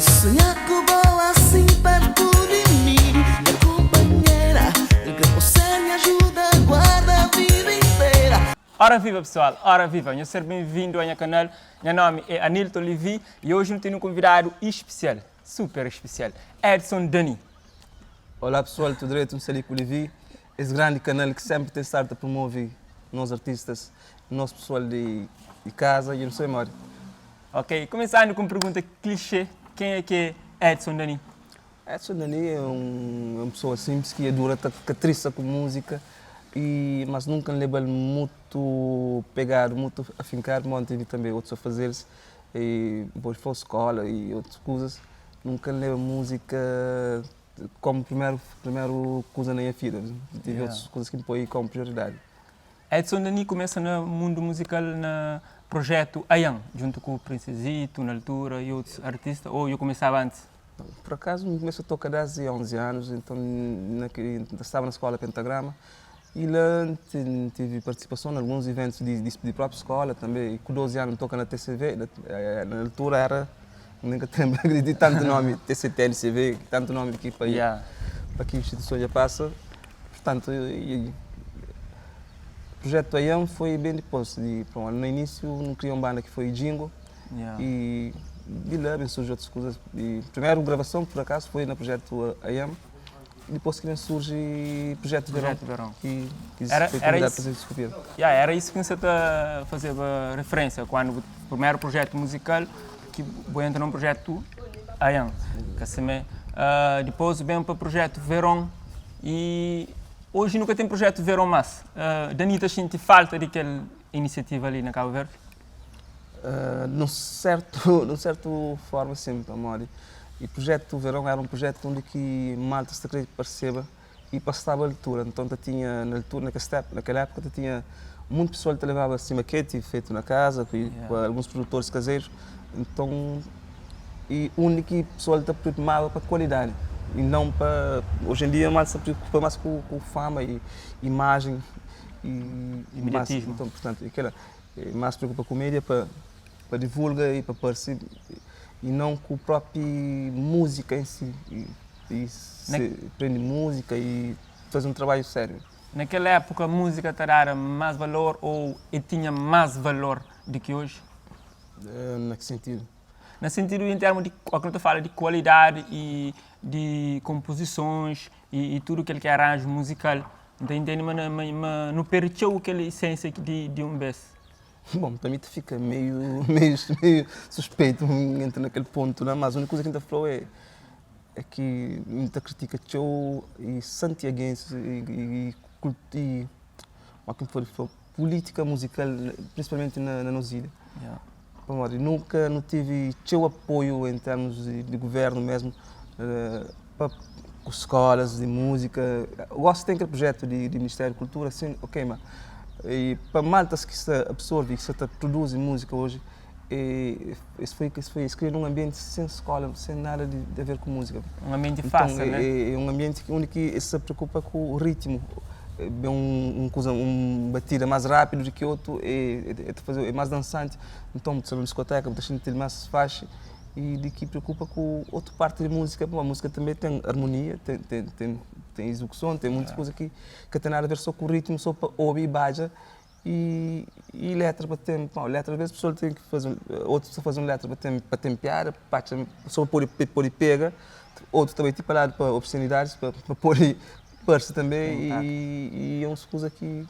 Sonhar ku bo assim perto di mi Nha kumpanhera N kre bo ser nha ajuda guarda vida inteira. Ora viva pessoal, ora viva, nhos ser ben-vindu a nha kanal, nha nomi é Anilton Levy e oji nu tene un konvidadu ispisial, super ispisial, Edson Dany. Olá pessoal, tudo direito? N sta li ku Levy, es grandi kanal ki senpri ten stadu ta promove nos artistas, nos pessoal di kaza e nu sabe modi. Ok, kumesandu ku un pergunta clichê, ken é ki é Edson Dany? Edson Dany é un pessoa simples ki adura ta katrisa ku múzika e mas nunka N leba-l mutu pegadu, mutu afinkadu, pamodi N tene tanbe otus afazeris e depois foi skola e otus kuzas, nunka N leba múzika komu primeru primeru kuza na nha vida, N tive otus kuzas ki N poi komu prioridadi. Edson Dany kumesa na mundu muzikal na projetu Ayan, djuntu ku Princezito, na altura, y otus artista, ô dja kumesaba antis? Por akazu N kumesa toka desdi 11 anus, enton na ki N ta staba na skola Pentagrama y la N tive partisipason na alguns iventus di propi skola tanbe. Y ku 12 anu N toka na TCV, na altura era, N ka ta lenbra di tantu nomi, TCTLCV, tantu nomi ki pa pa ki instituson dja pasa. Purtantu, projetu Aiam foi ben dipôs di, na inisiu nu kria un banda ki foi Djingo. Y di la ben surji otus kuzas. Y primeru gravason, pur akazu, foi na projetu AM. Dipôs ki ben surji projetu Verão, ki foi konvidadu pa ser diskutidu. Ya, era isu ki N sa ta fazeba referénsia, kandu bu primeru projetu muzikal ki bu entra na un projetu AM. Ka simé? Dipôs ben pa projetu Verão y oji nu ka ten projetu Verão más. Dany ta xinti falta di kel inisiativa li na Kabu Verdi? Nun sertu, nun sertu forma sin, pamodi e projetu Verão era un projetu undi ki malta sta kre parseba y pa staba altura. Nton ta tinha na altura, na kes ténpu, na kel épuka ta tinha monti pesoal ta levaba si maketi fetu na kaza ku ku alguns produtoris kazerus. Nton e undi ki pesoal ta preokumaba pa kualidadi y nãu pa, oji en dia malta sta preokupa mas ku ku fama y imajen y mas, nton purtantu e kila. Más preokupa ku media pa pa divulga y pa parse y não ku propi múzika em si y se prende múzika y faze un trabadju sériu. Na kel époka múzika ta dada más valor ou e tinha más valor di ki oji? Na ki sentidu? Na sentidu em termu di, óki nu ta fala di kualidadi y di konpozisons y tudu kel ki é aranju muzikal. N ta intende ma ma nu perde txeu kel isensia di un bes. Bon, pa mi ta fika meiu meiu meiu suspeitu N entra na kel pontu la, mas úniku kuza ki N ta fla-u é é ki N ta kritika txeu e santiagensis e e kuma ki N pode fla pulítika muzikal prinsipalmenti na nos ilha. Pamodi nunka nu tive txeu apoiu em termus di guvernu mesmu pa ku skolas di múzika. Gosi ten kel projetu di Ministériu di Kultura sin, ok, ma pa maltas ki sta absorve, ki sta ta produzi múzika oji, es foi es foi es kria nun anbienti sen skola, sen nada di aver ku múzika. Un anbienti fásil, né? É un anbienti undi ki es ta preokupa ku ritmu. Ben un kuza, un batida más rápidu di ki otu, é ta faze, é más dansanti. Nton, bu ta sta na diskoteka, bu ta xinti-l más faxi i di ki preokupa ku otu parti di múzika, pamodi múzika tanbe ten armonia, ten ten ten ten izekuson, ten monti kuza ki ka ten nada a ver so ku ritmu, so pa obi i badja i i letra pa ten, pamodi letra alvês pesoa ten ki faze, otus ta faze un letra pa ten pa ten piada, pa atxa so pa pode pode pega, otu ta bai ti pa ladu pa obsenidadis pa pa pode parse tanbe i e uns kuza ki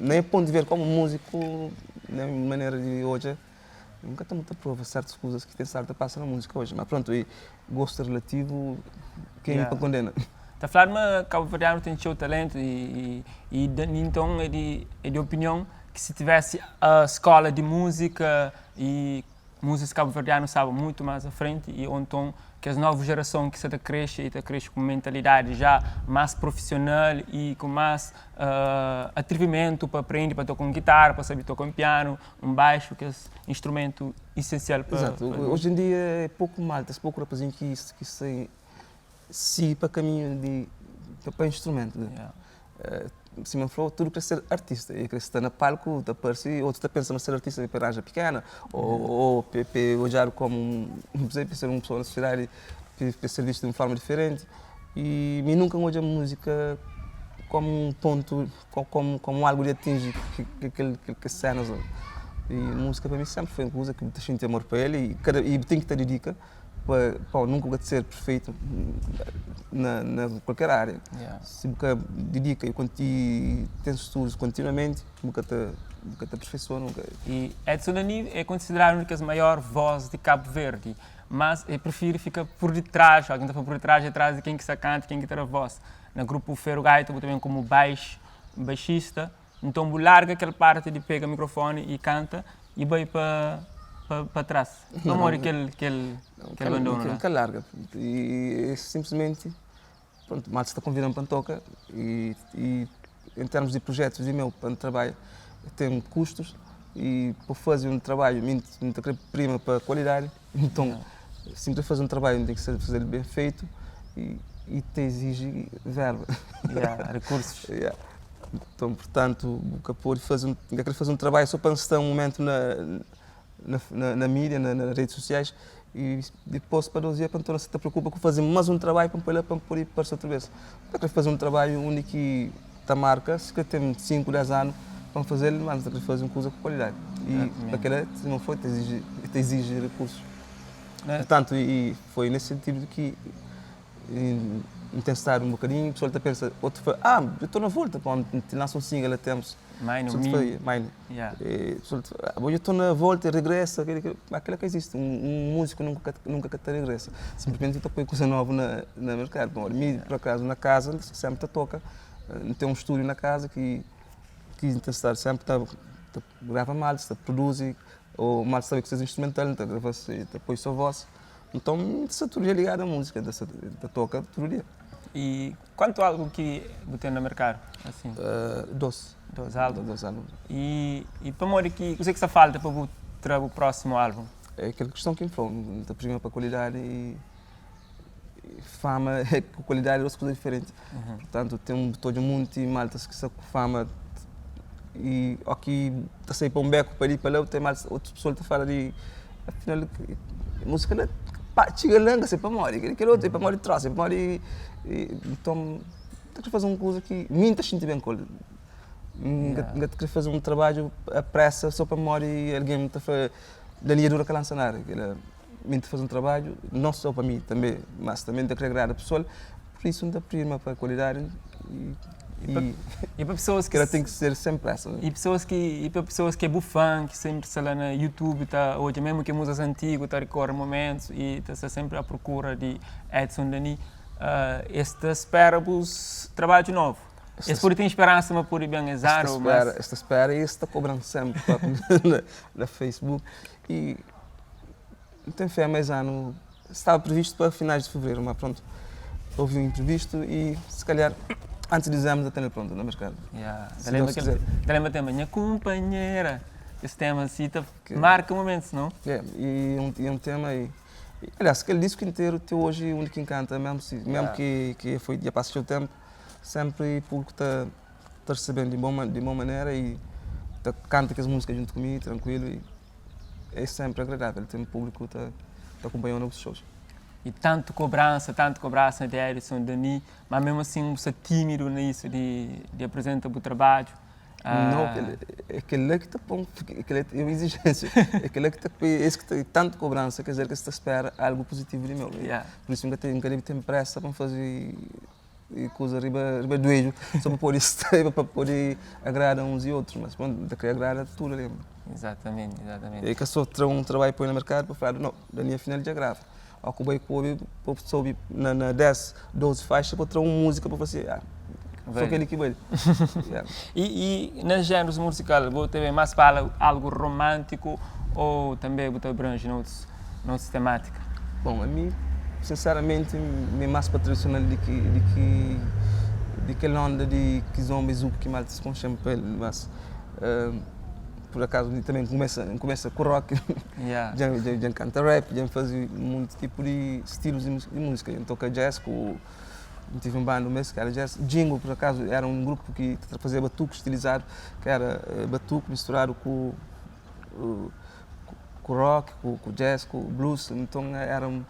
na nha pontu di ver komu múziku, na nha manera di odja. N ka ta mutu aprova sertus kuzas ki ten stadu ta pasa na múzika oji, ma prontu, e gostu é relativu, ken mi pa kondena? Ta fladu ma kabuverdianu ten txeu talentu i nton é di opinion ki si tivesi skola di múzika i múzikus kabuverdianu staba mutu más a frenti i ô nton kes novu jerason ki sta ta krexe i ta krexe ku mentalidadi já más profisional i ku más atrivimentu pa prende pa toka un gitara, pa sabe toka un pianu. Un baixu, kes instrumentu isensial pa. Exato. Oji en dia é poku malta, poku rapazinhu ki ki sta sigi pa kaminhu di pa instrumentu. Sima N fla-u, tudu kre ser artista. E kre sta na palku ta parse, otus ta pensa ma ser artista é pa ranja pikena ô pa e odjadu komu un, pa ser un pesoa na sosiedadi, pa ser vistu di un forma diferenti. I mi nunka N odja múzika komu un pontu, komu algu di atinji kel kes sénas la. I múzika pa mi sénpri foi un kuza ki bu ta xinti amor pa el i kada i bu ten ki ta didika. Pa pa nunka bu ka ta ser perfeitu na na kualker ária. Si bu ka didika i i ten studus kontinuamenti bu ka ta bu ka ta perfeisoa nunka. I Edson Dani é konsideradu un di kes maior vós di Kabu Verdi, mas el prifiri fika pur ditras, algen ta fla pur ditras é tras di ken ki sta kanta, ken ki ta da vós. Na grupu Feru Gaita bu ta ben komu baixu, baixista, Nton bu larga kel parti di pega mikrofoni i kanta i bai pa pa tras. Pamodi kel kel kel abandonu la? N ka larga. E simplesmenti, prontu, malta sta konvidan pa N toka i i en termus di projetus di meu pa N trabadja ten kustus i pa faze un trabadju mi N ta kre prima pa kualidadi, nton si N kre faze un trabadju N ten ki faze-l ben feitu i ta iziji verba. Ya, rikursus. Ya. Nton, purtantu, bu ka pode faze un, N ka kre faze un trabadju so pa N sta un mumentu na na na mídia, na na redes sosiais i dipôs pa dos dia pa N torna ta preokupa ku faze más un trabadju pa N poi la pa N pode parse otu bês. N ta kre faze un trabadju undi ki ta marka, si ka ten 5, 10 anu pa N faze-l, mas N ta kre faze un kuza ku kualidadi. I pa kila, si não for, ta iziji ta iziji rikursus. Purtantu, i foi nesse sentidu ki N ten stadu un bokadinhu, pesoal ta pensa, otu fla, ah, eu tô na volta, pô, N ti lansa un single a tempos. Mine, Pesoal ta fla, mine. Yeah. Pesoal ta fla, ah, eu tô na volta, regressa, mas kila ka izisti, un músiku nunka nunka ka ta regressa, simplesmenti ta poi kuza novu na na merkadu, pamodi mi, por akazu, na kaza, N ta sempri ta toka, N ten un stúdiu na kaza ki ki N ta sta sempri ta ta grava maltas, ta produzi, ô maltas ta bai ku ses instrumental, N ta grava, ta poi só vós. Nton, N ta sta tudu dia ligadu na múzika, N ta sta ta toka tudu dia. I kuantu álbum ki bu ten na merkadu, asin? Dos. Dos álbum. Dos álbum. I i pamodi ki, kuzê ki sta falta pa bu tra bu prósimu álbum? É kel kiston ki N fla-u, N ta prima pa kualidadi i fama ku kualidadi é dos kuza diferenti. Purtantu, ten un, ta odja munti maltas ki sta ku fama i óki ta sai pa un beku pa li pa la, ten maltas, otus pesoa ta fala di afinal musika la pa txiga la N ka sai pamodi, kel kel otu é pamodi trosa, é pamodi nton N ta kre faze un kuza ki mi N ta xinti ben ku el. N ka ta kre faze un trabadju a presa so pamodi algen ta fla la li dura ka lansa nada, kel-la mi N ta faze un trabadju non so pa mi tanbe, mas tanbe N ta kre agrada pesoal, pur isu N ta prima pa kualidadi i I pa pesoas ki kel-la ten ki ser sen presa. I pesoas ki i pa pesoas ki é bu fan ki senpri sta la na YouTube ta odja mesmu ki musas antigu ta rikorda momentus i ta sta senpri a prokura di Edson Dany es ta spera bus trabadju novu. Es pode ten speransa ma pode ben es anu mas. Es ta spera i es ta kobra-m senpri na Facebook i N ten fé ma es anu staba previstu pa finais di fevereru, ma prontu, houve un imprevistu i se kalhar antis di dizembru ta ten-l prontu na merkadu. Ya, ta lenbra kel, ta lenbra tema Nha kunpanhera, es tema si ta marka momentus, nau? Ya, e un tema e, aliás, kel disku interu ti oji undi ki N kanta, mesmu si, mesmu ki ki foi dja pasa txeu tenpu, senpri públiku ta ta resebe-m di bon di bon manera i ta kanta kes múzika djuntu ku mi trankuilu i. É sempre agradável ter um público ta ta acompanhau na bus shows. E tantu cobrança, tantu cobrança di Edison, di mi, ma mesmo assim bu sta tímido na isso di di apresenta bu trabadju. Não, kel é kel-la ki ta pô-m, kel-la é un exigência, é kel-la ki ta poi, es ki ta, tantu cobrança, quer dizer ki es ta spera algu positivo di meu. Por isso N ka ten, N ka debe ten pressa pa N faze E kuza riba riba duedju so pa pode sta pa pode agrada uns e otrus, mas prontu, ta kre agrada tudu algen. Exatamente, exatamente. E ka so tra un trabadju poi na merkadu pa fladu, no, Daniel afinal dja grava. Ó ku bai ku obi pa bu sobi na na 10, 12 faixa pa tra un múzika pa fla si, ah, so kel-li ki bali. Yeah. E e na géneros musical, bu ta ben más fala algu romántiku ou tanbe bu ta abrange na otus na otus temátika? Bom, ami sinseramenti mi é más pa tradisional di ki di ki di kel onda di kizomba e zouk ki maltas konxe-m pa el, mas pur akazu mi tanbe N kumesa N kumesa ku rock, dja dja N kanta rap, dja N faze monti tipu di stilus di múzika, dja N toka jazz ku. N tive un banda un bes ki éra jazz. Djingo, pur akazu, éra un grupu ki ta fazeba batuku stilizadu, ki éra batuku misturadu ku ku rock, ku jazz, ku blues. Nton éra un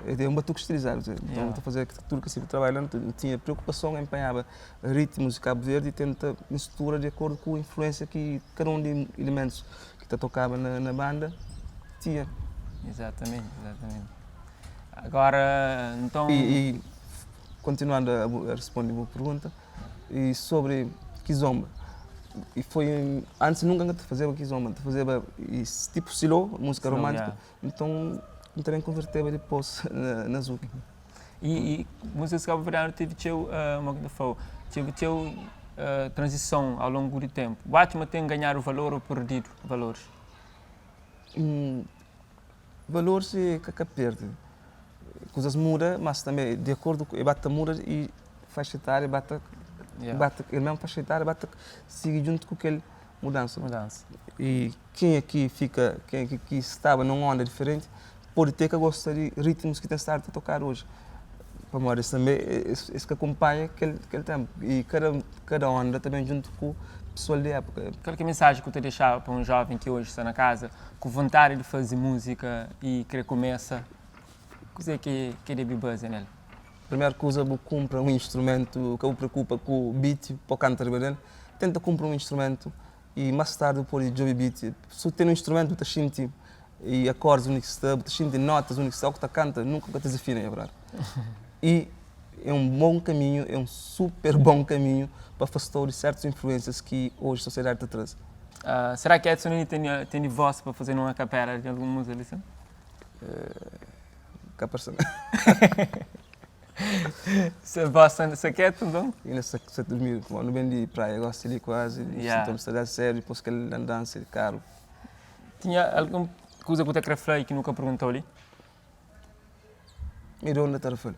é un batuku stilizadu. Nton nu ta fazeba tudu kes tipu di trabadju la. Nu tinha preokupason en panhaba ritmus di Kabu Verdi i tenta mistura di akordu ku influensia ki kada un di ilimentus ki ta tokaba na banda tinha. Izatamenti, izatamenti. Agora, nton. I kontinuandu a responde bu pergunta, i sobri kizomba, i foi antis nunka N ka ta fazeba kizomba, N ta fazeba tipu siló, múzika romántiku, nton N ta ben konverteba dipôs na zouk. I múzikas kabuverdianu tevi txeu, mo ki ta fla-u, tevi txeu tranzison au longu di ténpu. Bu atxa ma ten ganhadu valor ô perdidu valoris? Valor si ka ka perde. Kuzas muda, mas tanbe di akordu ku e ba ta muda i faixa etária ba ta ba ta el mesmu faixa etária ba ta sigi djuntu ku kel mudansa. Mudansa. I kenha ki fika, kenha ki ki staba na un onda diferenti pode te ka gosta di ritmus ki ten stadu ta tokadu oji, pamodi es tanbe es ka kunpanha kel kel tenpu i kada kada onda ta ben djuntu ku pesoal di épuka. Kal ki é mensaji ki bu ta dexaba pa un jóven ki oji sta na kaza ku vontadi di faze múzika i krê kumesa? Kuzê ki ki debe baze nel? Primeru kuza, bu kunpra un instrumentu, ka bu preokupa ku beat pa bu kanta riba del. Tenta kunpra un instrumentu i más tardi bu pode djobe beat. Si bu ten un instrumentu bu ta xinti i akordis undi ki sta, bu ta xinti notas undi ki sta, óki bu ta kanta nunka bu ka ta dizafina, é verdadi. I é un bon kaminhu, é un super bon kaminhu pa afasta-u di sertus influênsias ki oji sosiedadi ta traze. Será ki Edson inda tene tene vós pa faze un akapela di algun múzika li sin? Ka parse-m. Se vós sta ketu nton? Inda sta sta durmidu, pamodi nu ben di praia gosi li kuazi, Yeah. nu sta da sédu dipôs kel andansa di karu. Tinha algun kuza ku ta kre fla i ki nu ka perguntau li? Mi dóna ta fla.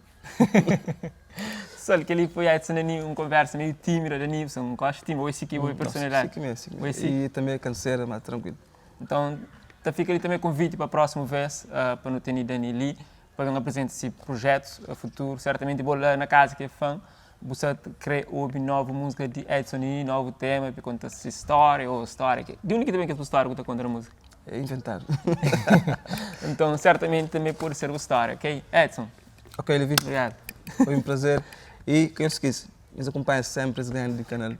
Sol, kel-li foi Edson Dani, un konversa meio tímida, Dani, bu un gosta tímida, oi si ki bo personalidadi. Si ki mi, si ki mi. I tanbe kansera, ma trankuilu. Nton, ta fika li tanbe konviti pa prósimu vês pa nu tene Dani li pa ben aprizenta si prujetus futuru. Sertamenti bo la na kaza ki é fan, bu sa kre obi novu múzika di Edson Nini, novu tema, pa konta si stória ô stória ki. Di undi ki ta ben kes bu stória ku ta konta na múzika? É inventadu. Nton, sertamenti tanbe pode ser bu stória, ok? Edson. Ok, Levi. Obrigadu. Foi un prazer. I ka nhos skese, nhos akunpanha senpri es grandi kanal.